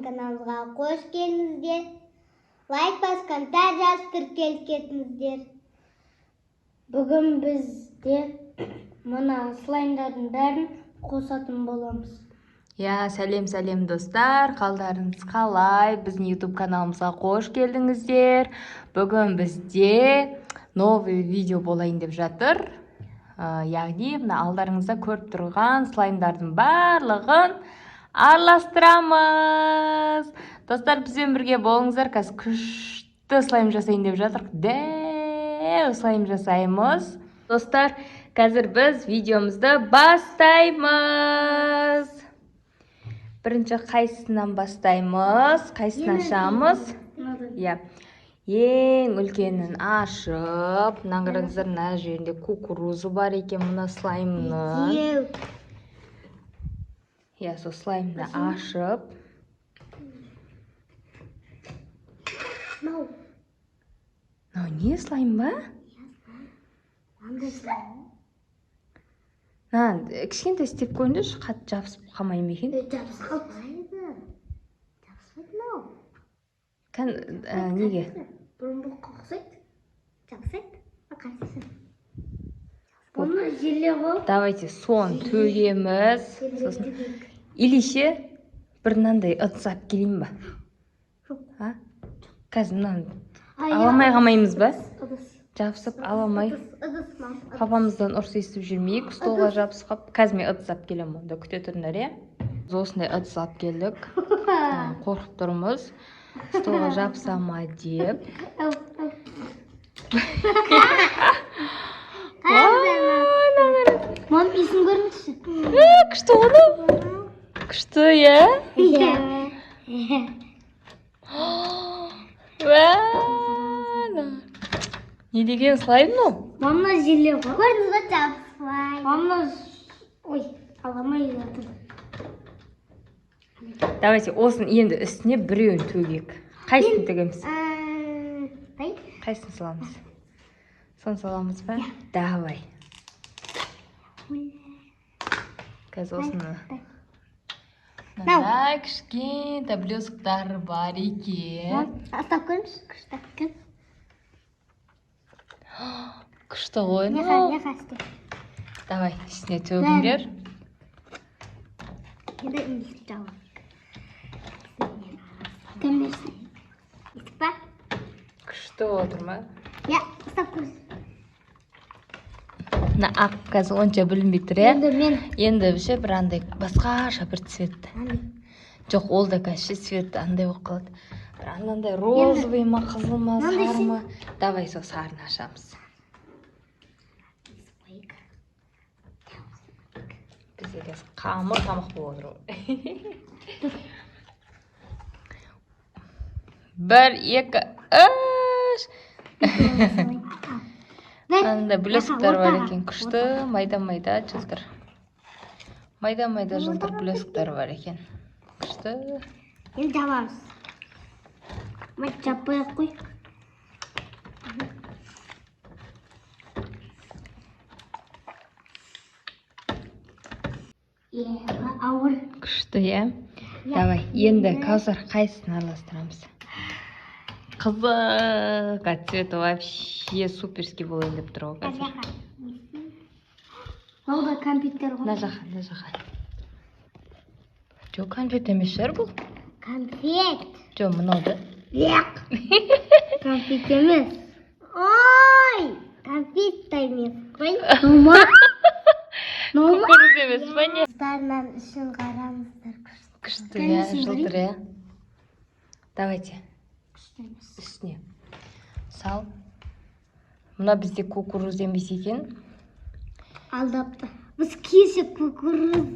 Каналымызға қош келдіңіздер. Лайк басып, комментарий жазып, тіркеліп кетіңіздер. Бүгін бізде мына слаймдардың бәрін қосатын боламыз. Иә, сәлем, сәлем, достар! Қалдарыңыз қалай? Біздің YouTube каналымызға қош келдіңіздер. Бүгін бізде новый видео болайын деп жатыр. Яғни мына алдарыңызда көріп тұрған слаймдардың барлығын араластырамыз. Достар, бізбен бірге болыңыздар. Қазір күшті слайм жасайын деп жатыр. Дәу слайм жасаймыз. Достар, қазір біз видеомызды бастаймыз. Бірінші қайсысынан бастаймыз? Қайсысын ашамыз? Иә, ең үлкенін ашып, мына қараңыздар, мына жерінде кукуруза бар екен мына слаймның. Еу. Иә, сол слаймды ашып. Мынау. Мынау не, слайм ба? Андай слайм. Мына кішкентай істеп көріңдерші, қатты жабысып қалмай ма екен? Жабысып қалмайды. Жабыспайды мынау. Кән, неге? Бұрынғыға ұқсайды. Жабысады. Қарасайшы. Бұны желе ғой. Давайте соны төгеміз сосын. Или ше, бір мынандай ыдыс алып келейін ба? Жоқ. А, қазір мынаны ала алмай қалмаймыз ба? Ыдыс. Жабысып ала алмай. Ыдыс, ыдыс, мам. Ыдыс. Папамыздан ұрыс естіп жүрмейік столға жабысып қалып. Қазір мен ыдыс алып келемін, онда күте тұрыңдар, иә. Біз осындай ыдыс алып келдік. Қорқып тұрмыз, столға жабыса ма деп. Ау, ау. Ай, мына қара. Мам, иісін көріңізші. Е, күшті ғой мынау. Күшті, иә. Иә. Уә, мына. Не деген слайм мынау? Мам, мына желе ғой. Көрдіңіз ба, жабыспайды. Мам, мына, ой, ала алмай жатыр. Давайте осының енді үстіне біреуін төгейік. Қайсысын төгеміз? Ай. Қайсысын саламыз? Соны саламыз ба? Давай, қазір осыны. Мынандай кішкентай блесктар бар екен. Ұстап көріңізші, күшті екен. Күшті ғой Неға, мынау. Неға істе. Давай, үстіне төгіңдер. Енді иісі жауап. Кім берсін? Естіп па? Күшті болып отыр ма? Иә, ұстап көріңіз. Мына ақ қазір онша білінбей тұр, иә. Енді мен Енді ше, бір андай басқаша бір цвет. Андай. Жоқ, ол да қазір ше, цвет андай болып қалады, бір анандай розовый ма, қызыл ма, Мынандай. сары ма. Давай, сол сарыны ашамыз. Қояйық. Бізде қазір қамыр тамақ болып отыр ғой. Бір, екі, үш! Андай блесктар бар екен, күшті, майда майда жылтыр, майда майда жылтыр блесктар бар екен, күшті. Енді жабамыз. Мам, жаппай ақ қой. Е, ауыр. Күшті, иә. Давай, енді, Каусар, қайсысын араластырамыз? Қызық, а цветі вообще суперский болайын деп тұр ғой қазір. Мынау да компьютер ғой. Мына жаққа, мына жаққа. Жоқ, конфет емес шығар бұл. Конфет. Жоқ, мынау да. Лек. Конфет емес. Ой, конфет та емес қой. Нұма? Нұма? Кукуруз емес па, не? Достарынан ішін қараңыздар, күшті. Күшті, иә, жылтыр, иә. Давайте. Күшті емес. Үстіне сал. Мына бізде кукуруз емес екен. Алдапты. Біз кеше кукуруз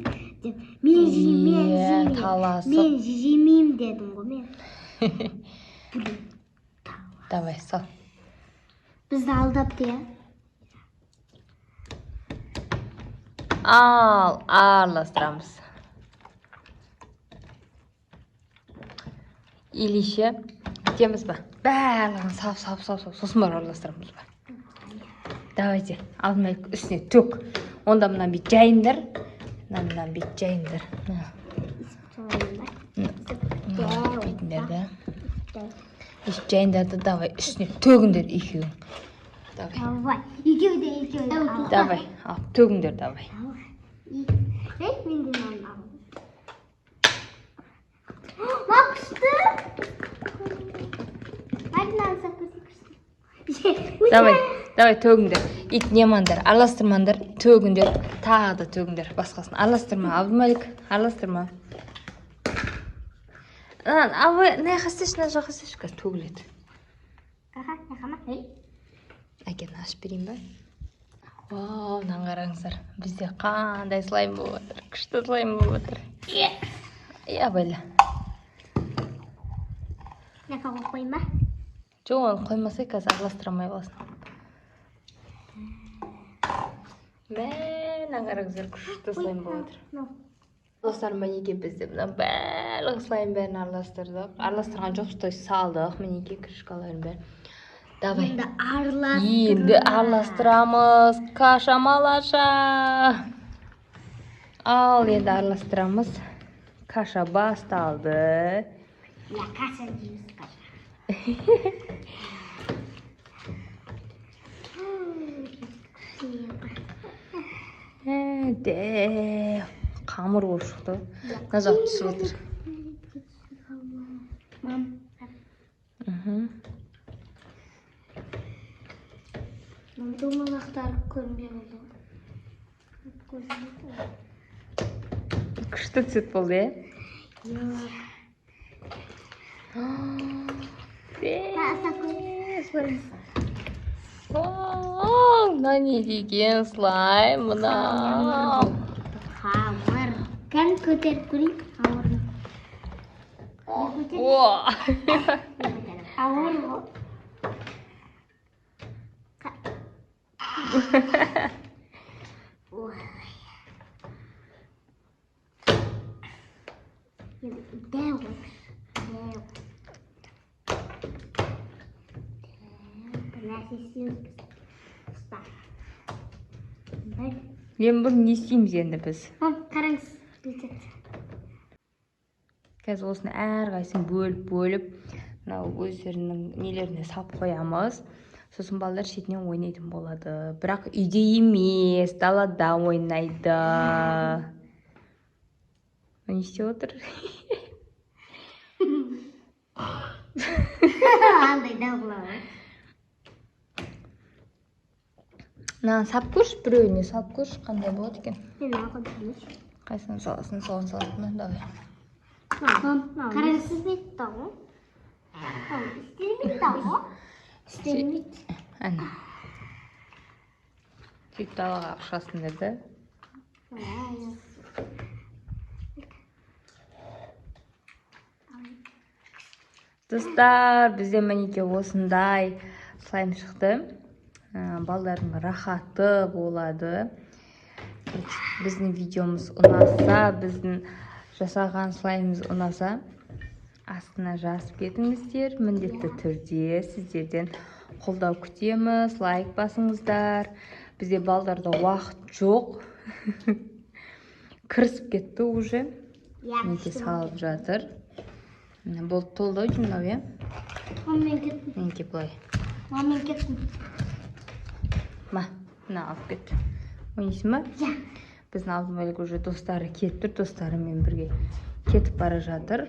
деп, мен жеймін, мен Иә, жеймін. таласып. Мен жемеймін дедім ғой мен. Давай, сал. Бізді алдапты, иә. Ал, араластырамыз. Или ше, бітеміз ба? Барлығын салып, салып, салып, салып, сосын барып араластырамыз ба? Давайте, алдымен үстіне төк. Онда мынаны бүйтіп жайыңдар, мынаны бүйтіп жайыңдар. Мына. Салайын ба? жайыңдар да. Өйстіп жайыңдар да, давай үстіне төгіңдер екеуің. Давай. Давай. Екеуі де екеуі де. Ал. Давай, ал төгіңдер давай. Ей, мен де мынаны аламын. Мына күшті. Мынаны сап көрсек күшті. Давай, давай төгіңдер. Ит немаңдар, араластырмаңдар, төгіңдер, тағы да төгіңдер басқасын. Араластырма, Абдумалик, араластырма. Абы, мына жаққа істеші, мына жаққа істеші, қазір төгіледі. Аха, яқама. Ей. Әкені ашып берейін ба? Вау, мынаны қараңыздар. Бізде қандай слайм болып жатыр. Күшті слайм болып жатыр. Иә, абайла. Мына жаққа қойып қояйын ба? Жоқ, оны қоймасай, қазір араластыра алмай қаласың. Мә, мынаны қараңыздар, күшті слайм болып жатыр. Мынау. Достар, мінекей бізде мына барлық слайм бәрін араластырдық. Араластырған жоқпыз, то есть салдық, мінекей крышкаларын бәрін. Давай. Енді араластырма. Енді араластырамыз. Каша малаша. Ал енді араластырамыз. Каша басталды. Иә, каша дейміз, каша. Де, қамыр болып шықты. Мына жақ түсіп отыр. Мам. Домалақтар көрінбей қалды. Көрінбейді. Күшті цвет болды, иә? Иә. Слайм. Вау, мына не деген слайм мынау? Қамыр. Кән көтеріп көрейік қамырды. Мен көтерейін. О! Мен көтеремін. Ауыр ғой. Ой. Енді дәу ғой. Дәу. Дәу. Бір нәрсе істейміз біз. Ұста. Бір. Енді бұны не істейміз енді біз? Мам, қараңыз. Рецепт. Қазір осыны әрқайсысын бөліп-бөліп мынау өздерінің нелеріне салып қоямыз. Сосын балалар шетінен ойнайтын болады. Бірақ үйде емес, далада ойнайды. Не істеп отыр? Андай дәу қыламын. Мынаны сап көрші, біреуіне салып көрші, қандай болады екен. Мен мынаны қойып берейінші. Қайсысын саласың, соған саласың ба? Давай. Мам, қараңыз, істемейді ғой. Істемейді ғой. Істелмейді. Әне. Сөйтіп далаға алып шығасыңдар да. Достар, бізде мінекей осындай слайм шықты. Балдардың рахаты болады. Біздің видеомыз ұнаса, біздің жасаған слаймымыз ұнаса, астына жазып кетіңіздер. Міндетті түрде сіздерден қолдау күтеміз, лайк басыңыздар. Бізде балдарда уақыт жоқ. Кірісіп кетті уже. Мінекей салып жатыр. Міне, болды, толды ау деймін мынау, иә? Мам, мен кеттім. Мінекей былай. Мам, мен кеттім. Ма, мына алып кет. Ойнайсың ба? Иә. Біздің Абдумалик уже достары кетіп тұр, достарымен бірге кетіп бара жатыр.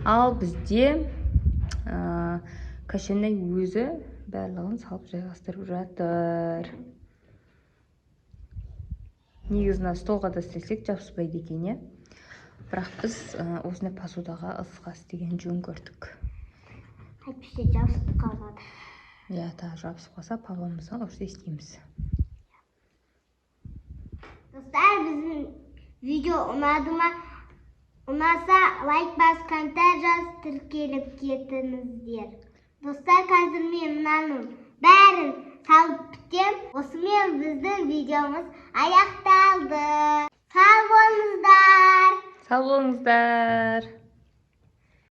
Ал бізде Кашенай өзі барлығын салып жайғастырып жатыр. Негізі мына столға да істесек жабыспайды екен, иә? Бірақ біз осындай посудаға ыдысқа істеген жөн көрдік. Әйтпесе жабысып қалады. Иә, тағы жабысып қалса, папамыздан ұрыс естиміз. Достар, біздің видео ұнады ма? Ұнаса лайк басып, комментарий жазып, тіркеліп кетіңіздер. Достар, қазір мен мынаның бәрін салып бітем. Осымен біздің видеомыз аяқталды. Сау болыңыздар. Сау болыңыздар.